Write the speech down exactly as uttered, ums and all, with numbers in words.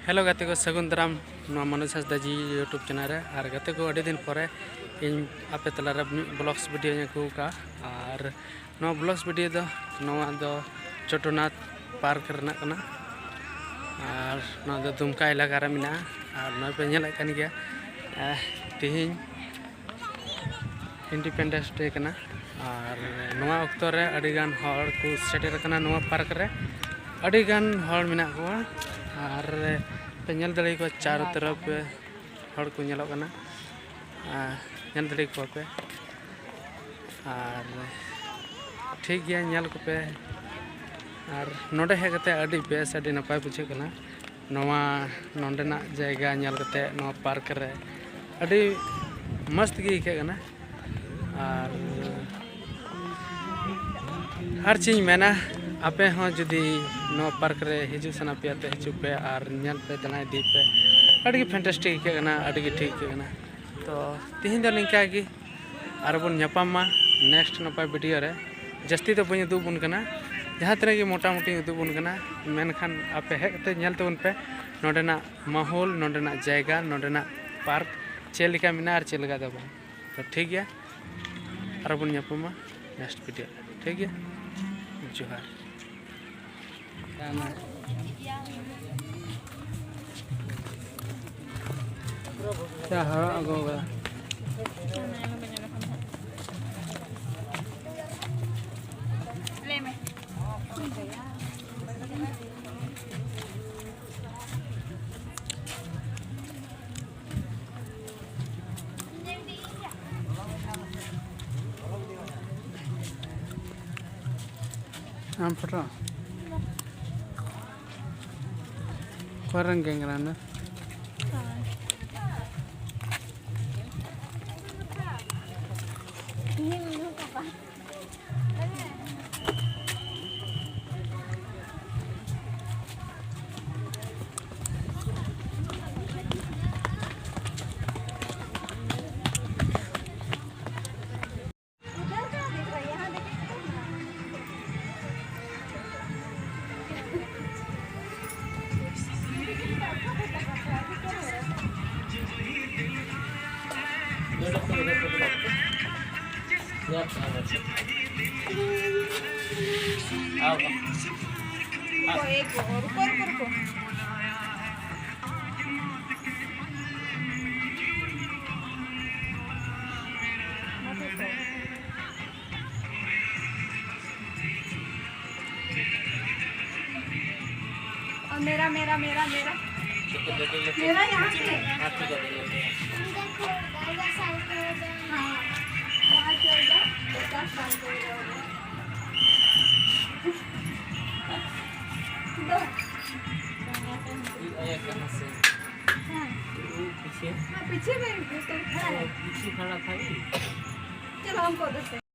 Hello ᱜᱟᱛᱮ ᱠᱚ, ᱥᱟᱹᱜᱩᱱ ᱫᱟᱨᱟᱢ ᱱᱚᱣᱟ ᱢᱚᱱᱳᱡᱽ ᱦᱟᱸᱥᱫᱟ ᱡᱤ YouTube ᱪᱮᱱᱮᱞ ᱨᱮ᱾ ᱟᱨ ᱜᱟᱛᱮ ᱠᱚ, ᱟᱹᱰᱤ ᱫᱤᱱ ᱯᱚᱨᱮ ᱤᱧ ᱟᱯᱮ ᱛᱟᱞᱟᱨᱮ ᱢᱤᱫ ᱵᱞᱚᱜᱥ ᱵᱷᱤᱰᱤᱭᱳᱧ ᱟᱹᱜᱩ ᱟᱠᱟᱫᱼᱟ᱾ ᱟᱨ ᱱᱚᱣᱟ ᱵᱞᱚᱜᱥ ᱵᱷᱤᱰᱤᱭᱳ ᱫᱚ, ᱱᱚᱣᱟ ᱫᱚ ᱪᱚᱴᱚᱱᱟᱛᱷ ᱯᱟᱨᱠ ᱨᱮᱱᱟᱜ ᱠᱟᱱᱟ᱾ ᱟᱨ ᱱᱚᱣᱟ ᱫᱚ ᱫᱩᱢᱠᱟ ᱮᱞᱟᱠᱟ ᱨᱮ ᱢᱮᱱᱟᱜᱼᱟ᱾ ᱟᱨ ᱱᱚᱜᱼᱚᱭ ᱯᱮ ᱧᱮᱞᱮᱫ ᱠᱟᱱ ᱜᱮᱭᱟ, ᱮᱦ, ᱛᱮᱦᱮᱧ ᱤᱱᱰᱤᱯᱮᱱᱰᱮᱱᱥ ᱰᱮ ᱠᱟᱱᱟ᱾ ᱟᱨ ᱱᱚᱣᱟ ᱚᱠᱛᱚ ᱨᱮ ᱟᱹᱰᱤᱜᱟᱱ ᱦᱚᱲ ᱠᱚ ᱥᱮᱴᱮᱨ ᱟᱠᱟᱱᱟ ᱱᱚᱣᱟ ᱯᱟᱨᱠ ᱨᱮ᱾ ᱟᱹᱰᱤᱜᱟᱱ ᱦᱚᱲ ᱢᱮᱱᱟᱜ ᱠᱚᱣᱟ᱾ ᱟᱨ ᱯᱮ ᱧᱮᱞ ᱫᱟᱲᱮᱭᱟᱠᱚᱣᱟ, ᱪᱟᱨᱚ ᱛᱚᱨᱚᱯ ᱦᱚᱲ ᱠᱚ ᱧᱮᱞᱚᱜ ᱠᱟᱱᱟ᱾ ᱟᱨ ᱧᱮᱞ ᱫᱟᱲᱮ ᱠᱚᱣᱟ ᱯᱮ᱾ ᱟᱨ ᱴᱷᱤᱠ ᱜᱮᱭᱟ, ᱧᱮᱞ ᱠᱚᱯᱮ᱾ ᱟᱨ ᱱᱚᱰᱮ ᱦᱮᱡ ᱠᱟᱛᱮ ᱟᱹᱰᱤ ᱵᱮᱥ, ᱟᱹᱰᱤ ᱱᱟᱯᱟᱭ ᱵᱩᱡᱷᱟᱹᱜ ᱠᱟᱱᱟ᱾ ᱱᱚᱣᱟ ᱱᱚᱰᱮᱱᱟᱜ ᱡᱟᱭᱜᱟ ᱧᱮᱞ ᱠᱟᱛᱮ, ᱱᱚᱣᱟ ᱯᱟᱨᱠ ᱨᱮ ᱟᱹᱰᱤ ᱢᱚᱡᱽ ᱜᱮ ᱟᱹᱭᱠᱟᱹᱜ ᱠᱟᱱᱟ᱾ ᱟᱨ ᱟᱨ ᱪᱮᱫ ᱤᱧ ᱢᱮᱱᱟ, ᱟᱯᱮ ᱦᱚᱸ ᱡᱩᱫᱤ ᱱᱚᱣᱟ ᱯᱟᱨᱠ ᱨᱮ ᱦᱤᱡᱩᱜ ᱥᱟᱱᱟ ᱯᱮᱭᱟ, ᱛᱚ ᱦᱤᱡᱩᱜ ᱯᱮ ᱟᱨ ᱧᱮᱞ ᱯᱮ, ᱫᱟᱬᱟ ᱤᱫᱤ ᱯᱮ᱾ ᱟᱹᱰᱤ ᱜᱮ ᱯᱷᱮᱱᱴᱟᱥᱴᱤᱠ ᱟᱹᱭᱠᱟᱹᱜ ᱠᱟᱱᱟ, ᱟᱹᱰᱤ ᱜᱮ ᱴᱷᱤᱠ ᱟᱹᱭᱠᱟᱹᱜ ᱠᱟᱱᱟ᱾ ᱛᱚ ᱛᱤᱦᱤᱧ ᱫᱚ ᱱᱤᱝᱠᱟ ᱜᱮ, ᱟᱨ ᱵᱚᱱ ᱧᱟᱯᱟᱢ ᱢᱟ ᱱᱮᱠᱥᱴ ᱱᱟᱯᱟᱭ ᱵᱷᱤᱰᱤᱭᱳ ᱨᱮ᱾ ᱡᱟᱹᱥᱛᱤ ᱫᱚ ᱵᱟᱹᱧ ᱩᱫᱩᱜ ᱵᱚᱱ ᱠᱟᱱᱟ, ᱡᱟᱦᱟᱸ ᱛᱤᱱᱟᱹᱜ ᱜᱮ ᱢᱚᱴᱟᱢᱩᱴᱤᱧ ᱩᱫᱩᱜ ᱵᱚᱱ ᱠᱟᱱᱟ᱾ ᱢᱮᱱᱠᱷᱟᱱ ᱟᱯᱮ ᱦᱮᱡ ᱠᱟᱛᱮ ᱧᱮᱞ ᱛᱟᱵᱚᱱ ᱯᱮ ᱱᱚᱰᱮᱱᱟᱜ ᱢᱟᱦᱚᱞ, ᱱᱚᱰᱮᱱᱟᱜ ᱡᱟᱭᱜᱟ, ᱱᱚᱰᱮᱱᱟᱜ ᱯᱟᱨᱠ ᱪᱮᱫ ᱞᱮᱠᱟ ᱢᱮᱱᱟᱜᱼᱟ ᱟᱨ ᱪᱮᱫ ᱞᱮᱠᱟ ᱫᱚ ᱵᱟᱝ᱾ ᱛᱚ ᱴᱷᱤᱠ ᱜᱮᱭᱟ, ᱟᱨᱚ ᱵᱚᱱ ᱧᱟᱯᱟᱢᱟ ᱱᱮᱠᱥᱴ ᱵᱷᱤᱰᱤᱭᱳ ᱨᱮ᱾ ᱴᱷᱤᱠ ᱜᱮᱭᱟ, ᱡᱚᱦᱟᱨ᱾ ᱪᱟ ᱦᱚᱨᱚᱜ ᱟᱹᱜᱩ ᱠᱟᱫᱟ᱾ ᱟᱢ ᱯᱷᱳᱴᱳ? ᱚᱠᱟᱨᱮᱱ ᱜᱮᱝ ᱠᱟᱱᱟ ᱩᱱᱤ ᱫᱚ? रुको, एक, रुको, रुको, रुको। और मेरा, मेरा, मेरा, मेरा, मेरा यहाँ पे। हाँ, वहाँ चल जाओ, पचास साल का हो जाओगे। दो। हाँ। हाँ, पीछे में तो खड़ा है। पीछे खड़ा था ये। चलो, हमको दो।